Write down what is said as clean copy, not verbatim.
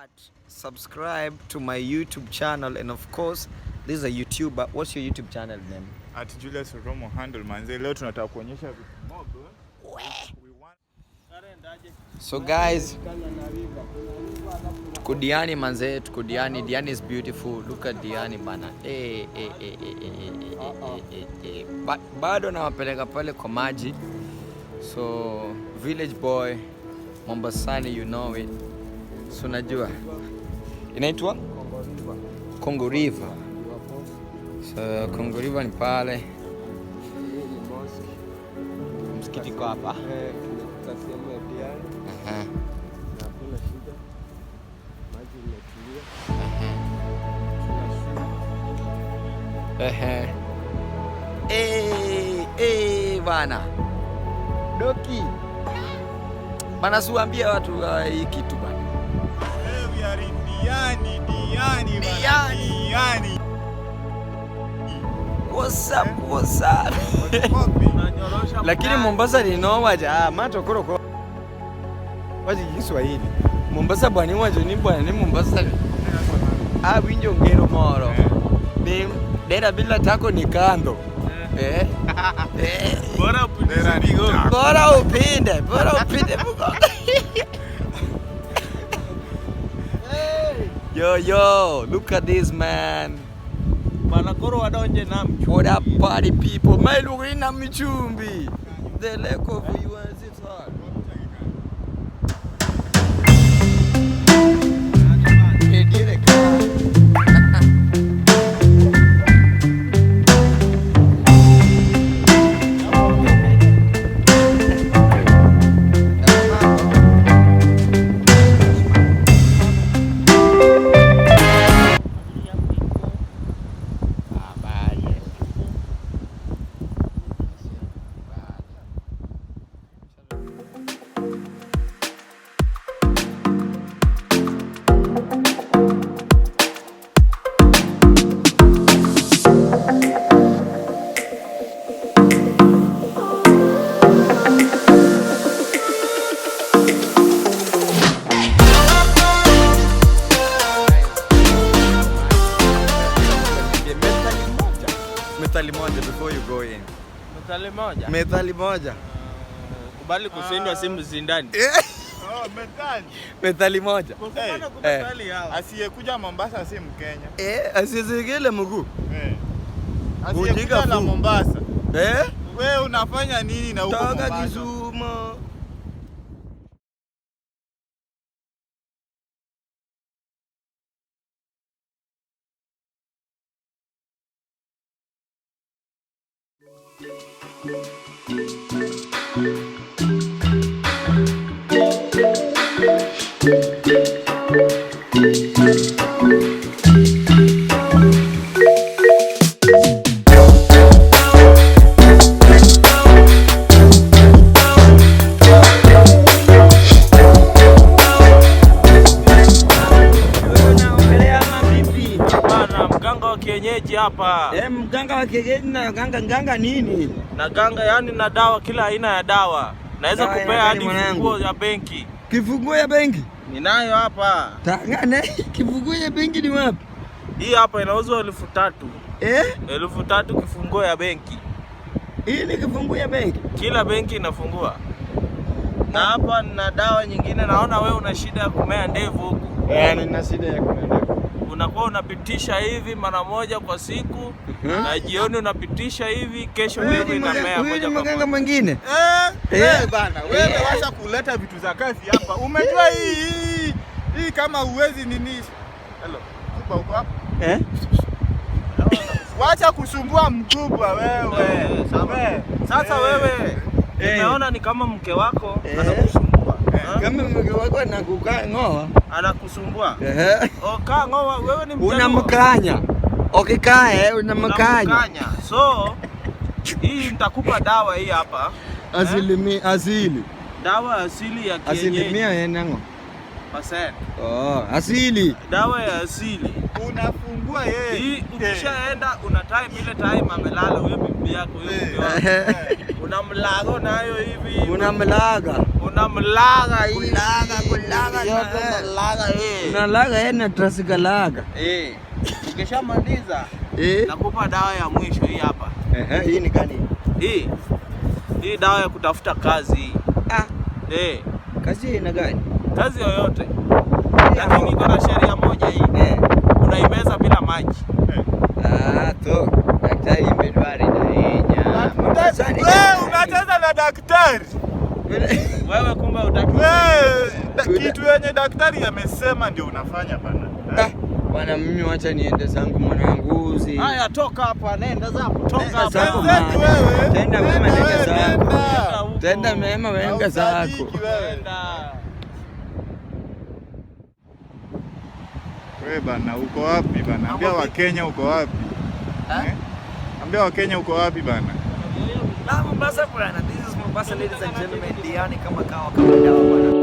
But subscribe to my YouTube channel, and of course this is a YouTuber. What's your YouTube channel name? @JuliusRomo handle manze, leo tunataka kuonyesha vitu mob. We want So guys, tuko Diani manze, tuko Diani. Diani is beautiful. Look at Diani bana. Eh, eh, eh, eh, eh, eh, eh, eh, eh, eh. Bado nawapeleka pale kwa maji. So village boy Mombasani, you know it. So najua inaitwa Congo River. So Congo River ni pale. Msikiti kwa hapa. Tumefika sehemu ya Diani na hakuna shida, maji imetulia, tunashuka. Ehe. Eh, eh, bana. Doki. Bana, siwaambie watu hii kitu bana. Hey, we are in Diani, Diani, bana, Diani. Diani. What's up? What's up? Copy. Lakini Mombasa ni noma ja, mato koro ko. Waji Kiswahili. Mombasa bwana wacho ni bwana ni Mombasa. Ah, winjo ngero moro. Ni dera bila tako ni kando. Eh. Eh. Bora upinde miguu. Bora upinde, bora upinde mgongo. Yo yo, look at this man. Bana koro wadonje nam. What up party people? My look in Michumbi. The lake of UNZR. Methali moja. Methali moja before you go in. Methali moja. Methali moja. Kubali kushindwa si mshindani. Oh, methali. Methali moja. Hey, Methali hawa. asiyekuja Mombasa si Mkenya. Eh, asizigile mguu. Eh. Ujinga Asiyekuja la fu. Mombasa. Eh? Wewe unafanya nini na huko Toka Mombasa? Kisumu. Bana mganga wa kienyeji hapa. Eh, mganga wa kienyeji na ganga ganga nini? Na ganga yani na dawa, kila aina ya dawa. Naweza Dawa kupea ya hadi gani, mwanangu? funguo ya benki. Kifunguo ya benki? Ninayo hapa. Tangana, kifunguo ya benki ni wapi? Hii hapa inauzwa 3,000. Eh? 3,000 kifunguo ya benki. Hii ni kifunguo ya benki? Kila benki inafungua. Na hapa nina dawa nyingine, naona wewe una shida ya kumea ndevu huku. Eh, nina shida ya kumea ndevu. Unakuwa unapitisha hivi mara moja kwa siku na jioni unapitisha hivi, kesho Huyu ndevu ni inamea huyu ni moja kwa mganga moja. mwingine. Eh, Eh. wewe bana, wewe wacha kuleta vitu za kazi hapa. Umejua hii kama uwezi nini. Hello. Kubwa uko hapa? Eh? Wacha kusumbua mkubwa wewe. Eh, sawa. Wewe. Sasa Eh. wewe Eh. nimeona ni kama mke wako Eh. anakusumbua. Ha? Kama mke wako anakukaa ngoa. Anakusumbua. Eh. Oh, kaa ngoa, wewe ni mjaluo. Unamkanya. Ukikaa unamkanya. Unamkanya. So hii nitakupa dawa hii hapa. Asilimia asili. Dawa asili ya kienyeji. Asilimia enango. Percent. Oh, asili. Dawa ya asili. Unafungua yeye. Hii ukishaenda una time, ile time amelala huyo bibi yako, huyo mke wako. Unamlaga nayo hivi. Unamlaga. Unamlaga hivi. Kulaga, kulaga Yote na- unalaga eh. Unalaga yeye na trasigalaga. Eh. Ukishamaliza Eh. nakupa dawa ya mwisho hii hapa. Ehe, hii ni gani? Hii. Hii dawa ya kutafuta kazi hii. Ah, Eh, kazi ina gani? kazi yoyote. Lakini iko na sheria moja hii. Eh. Unaimeza bila maji. Ah, to. Daktari imedwari na yenya. Wewe unacheza na daktari. Wewe kumbe hutaki. Wewe kitu yenye daktari amesema ndio unafanya bana. Ah, bwana mimi wacha niende zangu mwanangu. Si. Haya, toka hapa, nenda zako. Toka Nenda hapa. zako, Wenzetu man. wewe. Tenda mema Nenda nenda wewe, zako. nenda. Nenda huko. Tenda mema wenga zako. Hausadiki wewe. Nenda. Wewe bana uko wapi bana? Ambia Wakenya uko wapi? Eh? Ambia Wakenya uko wapi bana? Na Mombasa bwana. This is Mombasa, ladies and gentlemen. Diani kama kawa kama dawa bwana.